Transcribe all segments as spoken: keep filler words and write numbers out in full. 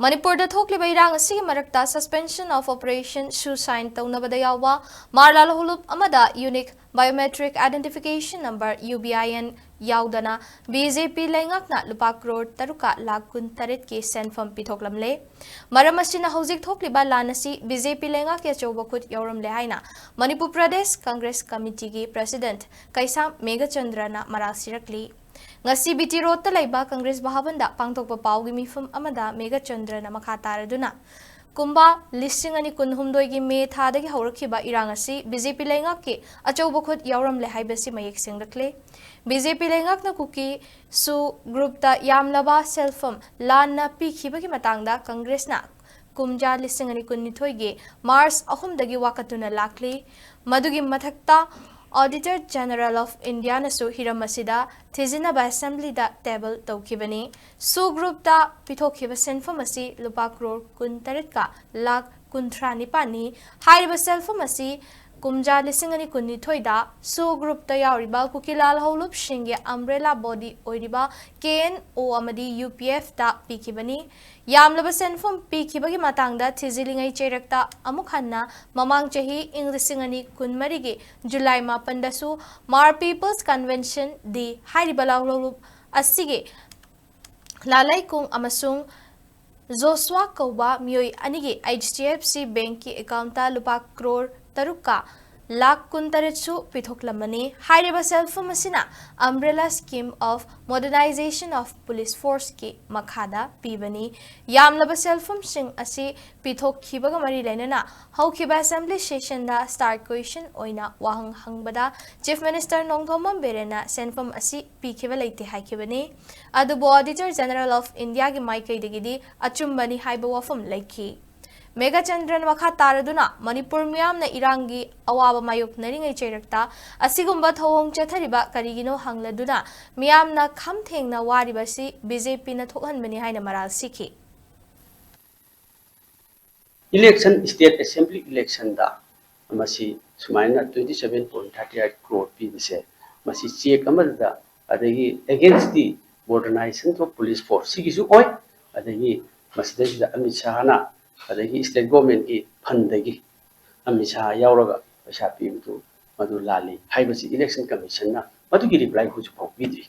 ꯃꯅꯤꯄꯨꯔꯗ ꯊꯣꯛꯂꯤꯕ ꯏꯔꯥꯡ ꯑꯁꯤꯒꯤ ꯃꯔꯛꯇ Suspension of Operation ꯁꯨ ꯁꯥꯏꯟ ꯇꯧꯅꯕꯗ ꯌꯥꯎꯕ ꯃꯥꯔꯂꯥ ꯂꯧꯍꯨꯂꯨꯞ ꯑꯃꯗ Unique Biometric Identification Number, U B I N, ꯌꯥꯎꯗꯅ B J P ꯂꯩꯉꯥꯛꯅ ꯂꯨꯄꯥ ꯀ꯭ꯔꯣꯔ ꯇꯔꯨꯛꯀ ꯂꯥꯈ ꯀꯨꯟꯇꯔꯦꯠꯀꯤ ꯁꯦꯟꯐꯝ ꯄꯤꯊꯣꯛꯂꯝꯂꯦ꯫ ꯃꯔꯝ ꯑꯁꯤꯅ ꯍꯧꯖꯤꯛ ꯊꯣꯛꯂꯤꯕ ꯂꯥꯟ ꯑꯁꯤ B J P ꯂꯩꯉꯥꯛꯀꯤ ꯑꯆꯧꯕ ꯈꯨꯠ ꯌꯥꯎꯔꯝꯂꯦ ꯍꯥꯏꯅ ꯃꯅꯤꯄꯨꯔ ꯄ꯭ꯔꯗꯦꯁ ꯀꯪꯒ꯭ꯔꯦꯁ ꯀꯃꯤꯇꯤꯒꯤ ꯄ꯭ꯔꯦꯁꯤꯗꯦꯟꯠ ꯀꯩꯁꯥꯝ ꯃꯦꯘꯆꯟꯗ꯭ꯔꯅ ꯃꯔꯥꯜ ꯁꯤꯔꯛꯂꯤ꯫ ꯉꯁꯤ B T ꯔꯣꯗꯇ ꯂꯩꯕ ꯀꯪꯒ꯭ꯔꯦꯁ ꯚꯥꯕꯟꯗ ꯄꯥꯡꯊꯣꯛꯄ ꯄꯥꯎꯒꯤ ꯃꯤꯐꯝ ꯑꯃꯗ ꯃꯦꯘꯆꯟꯗ꯭ꯔꯅ ꯃꯈꯥ ꯇꯥꯔꯗꯨꯅ, ꯀꯨꯝꯕ ꯂꯤꯁꯤꯡ ꯑꯅꯤ ꯀꯨꯟꯍꯨꯝꯗꯣꯏꯒꯤ ꯃꯦ ꯊꯥꯗꯒꯤ ꯍꯧꯔꯛꯈꯤꯕ ꯏꯔꯥꯡ ꯑꯁꯤ B J P ꯂꯩꯉꯥꯛꯀꯤ ꯑꯆꯧꯕ ꯈꯨꯠ ꯌꯥꯎꯔꯝꯂꯦ ꯍꯥꯏꯕꯁꯤ ꯃꯌꯦꯛ ꯁꯦꯡꯂꯛꯂꯦ꯫ B J P ꯂꯩꯉꯥꯛꯅ ꯀꯨꯀꯤ ꯁꯨ ꯒ꯭ꯔꯨꯞꯇ ꯌꯥꯝꯂꯕ ꯁꯦꯜꯐꯝ ꯂꯥꯟꯅ ꯄꯤꯈꯤꯕꯒꯤ ꯃꯇꯥꯡꯗ ꯀꯪꯒ꯭ꯔꯦꯁꯅ ꯀꯨꯝꯖꯥ ꯂꯤꯁꯤꯡ ꯑꯅꯤ ꯀꯨꯟꯅꯤꯊꯣꯏꯒꯤ ꯃꯥꯔꯆ ꯑꯍꯨꯝꯗꯒꯤ ꯋꯥꯀꯠꯇꯨꯅ ꯂꯥꯛꯂꯤ꯫ ꯃꯗꯨꯒꯤ ꯃꯊꯛꯇ Auditor General of Indiaꯅꯁꯨ ꯍꯤꯔꯝ ꯑꯁꯤꯗ ꯊꯤꯖꯤꯟꯅꯕ ꯑꯦꯁꯦꯝꯕ꯭ꯂꯤꯗ ꯇꯦꯕꯜ ꯇꯧꯈꯤꯕꯅꯤ꯫ ꯁꯨ ꯒ꯭ꯔꯨꯞꯇ ꯄꯤꯊꯣꯛꯈꯤꯕ ꯁꯦꯟꯐꯝ ꯑꯁꯤ ꯂꯨꯄꯥ ꯀ꯭ꯔꯣꯔ ꯀꯨꯟꯇꯔꯦꯠꯀ ꯂꯥꯈ ꯀꯨꯟꯊ꯭ꯔꯥ ꯅꯤꯄꯥꯟꯅꯤ꯫ ꯍꯥꯏꯔꯤꯕ ꯁꯦꯜꯐꯝ ꯑꯁꯤ ꯀꯨꯝꯖꯥ ꯂꯤꯁꯤꯡ ꯑꯅꯤ ꯀꯨꯟꯅꯤꯊꯣꯏꯗ ꯁꯨ ꯒ꯭ꯔꯨꯞꯇ ꯌꯥꯎꯔꯤꯕ ꯀꯨꯀꯤ ꯂꯥꯜ ꯍꯧꯂꯨꯞꯁꯤꯡꯒꯤ ꯑꯝꯕ꯭ꯔꯦꯂꯥ ꯕꯣꯗꯤ ꯑꯣꯏꯔꯤꯕ K N O ꯑꯃꯗꯤ U P Fꯇ ꯄꯤꯈꯤꯕꯅꯤ꯫ ꯌꯥꯝꯂꯕ ꯁꯦꯟꯐꯝ ꯄꯤꯈꯤꯕꯒꯤ ꯃꯇꯥꯡꯗ ꯊꯤꯖꯤꯜꯂꯤꯉꯩ ꯆꯩꯔꯛꯇ ꯑꯃꯨꯛ ꯍꯟꯅ ꯃꯃꯥꯡ ꯆꯍꯤ ꯏꯪ ꯂꯤꯁꯤꯡ ꯑꯅꯤ ꯀꯨꯟꯃꯔꯤꯒꯤ ꯖꯨꯂꯥꯏ ꯃꯥꯄꯟꯗꯁꯨ ꯃꯥꯔ People's Convention D ꯍꯥꯏꯔꯤꯕ ꯂꯥꯜꯍꯧꯂꯨꯞ ꯑꯁꯤꯒꯤ ꯂꯥꯂꯩꯀꯣꯡ ꯑꯃꯁꯨꯡ ꯖꯣꯁ꯭ꯋꯥ ꯀꯧꯕ ꯃꯤꯑꯣꯏ ꯑꯅꯤꯒꯤ H D F C Bankꯀꯤ accountꯇ ꯂꯨꯄꯥ ꯀ꯭ꯔꯣꯔ ꯇꯔꯨꯛꯀ ꯂꯥꯈ ꯀꯨꯟꯇꯔꯦꯠꯁꯨ ꯄꯤꯊꯣꯛꯂꯝꯕꯅꯤ꯫ ꯍꯥꯏꯔꯤꯕ ꯁꯦꯜꯐꯝ ꯑꯁꯤꯅ Umbrella Scheme of Modernization of Police Forceꯀꯤ ꯃꯈꯥꯗ ꯄꯤꯕꯅꯤ꯫ ꯌꯥꯝꯂꯕ ꯁꯦꯜꯐꯝꯁꯤꯡ ꯑꯁꯤ ꯄꯤꯊꯣꯛꯈꯤꯕꯒ ꯃꯔꯤ ꯂꯩꯅꯅ ꯍꯧꯈꯤꯕ ꯑꯦꯁꯦꯝꯕ꯭ꯂꯤ ꯁꯦꯁꯟꯗ ꯁ꯭ꯇꯥꯔ ꯀ꯭ꯋꯦꯁꯟ ꯑꯣꯏꯅ ꯋꯥꯍꯪ ꯍꯪꯕꯗ ꯆꯤꯐ ꯃꯤꯅꯤꯁꯇꯔ ꯅꯣꯡꯊꯣꯝꯕꯝ ꯕꯤꯔꯦꯟꯅ ꯁꯦꯟꯐꯝ ꯑꯁꯤ ꯄꯤꯈꯤꯕ ꯂꯩꯇꯦ ꯍꯥꯏꯈꯤꯕꯅꯤ꯫ ꯑꯗꯨꯕꯨ Auditor General of Indiaꯒꯤ ꯃꯥꯏꯀꯩꯗꯒꯤꯗꯤ ꯑꯆꯨꯝꯕꯅꯤ ꯍꯥꯏꯕ ꯋꯥꯐꯝ ꯂꯩꯈꯤ꯫ ꯃꯦꯘꯆꯟꯗ꯭ꯔꯟ ꯃꯈꯥ ꯇꯥꯔꯗꯨꯅ ꯃꯅꯤꯄꯨꯔ ꯃꯤꯌꯥꯝꯅ ꯏꯔꯥꯡꯒꯤ ꯑꯋꯥꯕ ꯃꯥꯌꯣꯛꯅꯔꯤꯉꯩ ꯆꯩꯔꯛꯇ ꯑꯁꯤꯒꯨꯝꯕ ꯊꯧꯑꯣꯡ ꯆꯠꯊꯔꯤꯕ ꯀꯔꯤꯒꯤꯅꯣ ꯍꯪꯂꯗꯨꯅ ꯃꯤꯌꯥꯝꯅ ꯈꯝ ꯊꯦꯡꯅ ꯋꯥꯔꯤꯕꯁꯤ B J Pꯅ ꯊꯣꯛꯍꯟꯕꯅꯤ ꯍꯥꯏꯅ ꯃꯔꯥꯜ ꯁꯤꯈꯤ꯫ Election, state assembly electionꯗ ꯃꯁꯤ ꯁꯨꯃꯥꯏꯅ twenty seven point thirty eight crore ꯄꯤꯕꯁꯦ, ꯃꯁꯤ cheque ꯑꯃꯗ, ꯑꯗꯒꯤ against the modernization of police force ꯁꯤꯒꯤꯁꯨ ꯑꯣꯏ, ꯑꯗꯒꯤ ꯃꯁꯤꯗꯩꯁꯤꯗ ꯑꯃꯤꯠ ꯁꯥꯍꯅ ꯑꯗꯒꯤ state governmentꯀꯤ fundꯗꯒꯤ ꯑꯃꯤꯠ ꯁꯥꯍ ꯌꯥꯎꯔꯒ ꯄꯩꯁꯥ ꯄꯤꯕꯗꯨ ꯃꯗꯨ ꯂꯥꯜꯂꯤ ꯍꯥꯏꯕꯁꯤ Election Commissionꯅ ꯃꯗꯨꯒꯤ reply ꯍꯧꯖꯤꯛ ꯐꯥꯎ ꯄꯤꯗ꯭ꯔꯤ꯫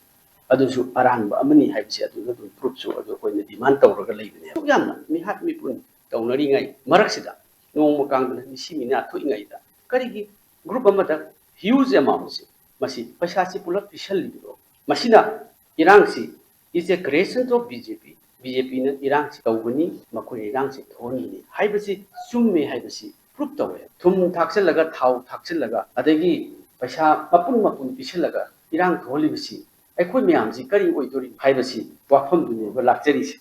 ꯑꯗꯨꯁꯨ ꯑꯔꯥꯟꯕ ꯑꯃꯅꯤ ꯍꯥꯏꯕꯁꯤ ꯑꯗꯨꯗ ꯑꯗꯨꯝ proofꯁꯨ ꯑꯗꯨ ꯑꯩꯈꯣꯏꯅ demand ꯇꯧꯔꯒ ꯂꯩꯕꯅꯦ꯫ ꯑꯗꯨꯛ ꯌꯥꯝꯅ ꯃꯤꯍꯥꯠ ꯃꯤꯄꯨꯟ ꯇꯧꯅꯔꯤꯉꯩ ꯃꯔꯛꯁꯤꯗ, ꯅꯣꯡꯃ ꯀꯥꯡꯗꯅ ꯃꯤꯁꯤ ꯃꯤꯅꯥ ꯊꯣꯛꯏꯉꯩꯗ ꯀꯔꯤꯒꯤ group ꯑꯃꯗ huge amountꯁꯤ, ꯃꯁꯤ ꯄꯩꯁꯥꯁꯤ ꯄꯨꯂꯞ ꯄꯤꯁꯜꯂꯤꯕꯅꯣ? ꯃꯁꯤꯅ ꯏꯔꯥꯡꯁꯤ is a creation of BJP, BJPꯅ ꯏꯔꯥꯡꯁꯤ ꯇꯧꯕꯅꯤ, ꯃꯈꯣꯏꯅ ꯏꯔꯥꯡꯁꯤ ꯊꯣꯛꯍꯟꯕꯅꯤ ꯍꯥꯏꯕꯁꯤ ꯆꯨꯝꯃꯦ ꯍꯥꯏꯕꯁꯤ proof ꯇꯧꯔꯦ꯫ ꯊꯨꯝ ꯊꯥꯛꯆꯜꯂꯒ, ꯊꯥꯎ ꯊꯥꯛꯆꯜꯂꯒ, ꯑꯗꯒꯤ ꯄꯩꯁꯥ ꯃꯄꯨꯟ ꯃꯄꯨꯟ ꯄꯤꯁꯜꯂꯒ ꯏꯔꯥꯡ ꯊꯣꯛꯍꯜꯂꯤꯕꯁꯤ ꯑꯩꯈꯣꯏ ꯃꯌꯥꯝꯁꯤ ꯀꯔꯤ ꯑꯣꯏꯗꯣꯔꯤꯕ ꯍꯥꯏꯕꯁꯤ ꯋꯥꯐꯝꯗꯨꯅꯦꯕ ꯂꯥꯛꯆꯔꯤꯁꯦ꯫